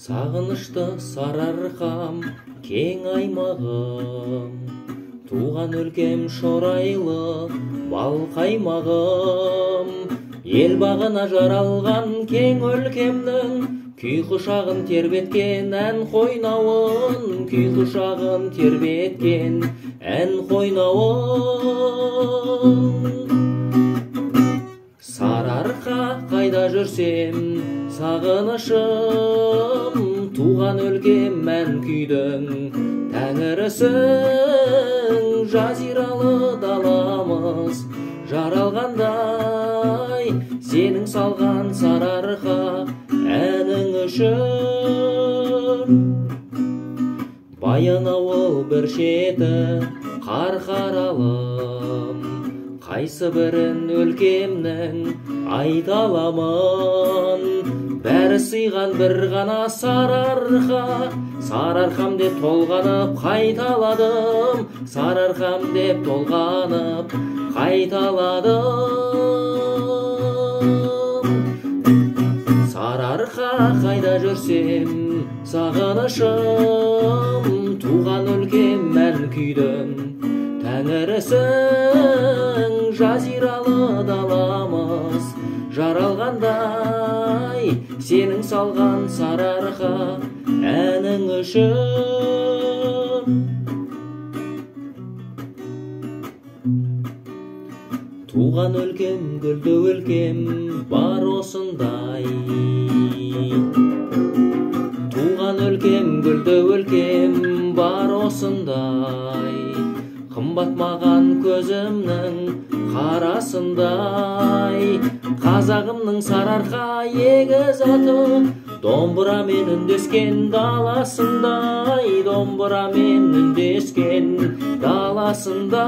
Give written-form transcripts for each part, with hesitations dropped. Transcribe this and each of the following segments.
Сағынышты Сарыарқам кең аймағым, туған өлкем Шорайлы балқаймағым. Ел бағына жаралған кең өлкемнің күй құшағын тербеткен ән қойнауын, күй құшағын тербеткен ән қойнауын. Сарыарқа қайда жүрсем сағынышым, туған өлкем ән күйдің тәңірісің. Жазиралы даламыз жаралғандай, сенің салған Сарыарқа әнің үшін. Баянауыл бір шеті Қарқаралым, қайсы бірін өлкемнің айта аламын? Бәрі сыйған бір ғана Сарыарқа, Сарыарқам деп толғанып қайталадым, Сарыарқам деп толғанып қайталадым. Сарыарқа қайда жүрсем сағынышым, туған өлкем ән күйдің тәңірісің. Жазиралы даламыз жаралғандай, сенің салған Сарыарқа әнің үшін. Туған өлкем, гүлді өлкем бар осындай, туған өлкем, гүлді өлкем бар осындай. Қымбат маған көзімнің қарасындай, қазағымның Сарыарқа егіз аты, домбырамен үндескен даласындай, домбырамен үндескен даласындай.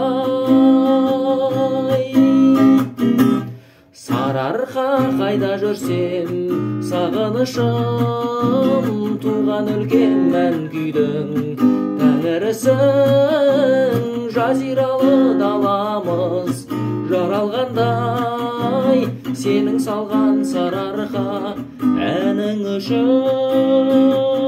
Сарыарқа қайда жүрсем сағынышым, туған өлкем ән күйдің тәңірісің. Жазиралы даламыз жаралғандай, сенің салған Сарыарқа әнің үшін.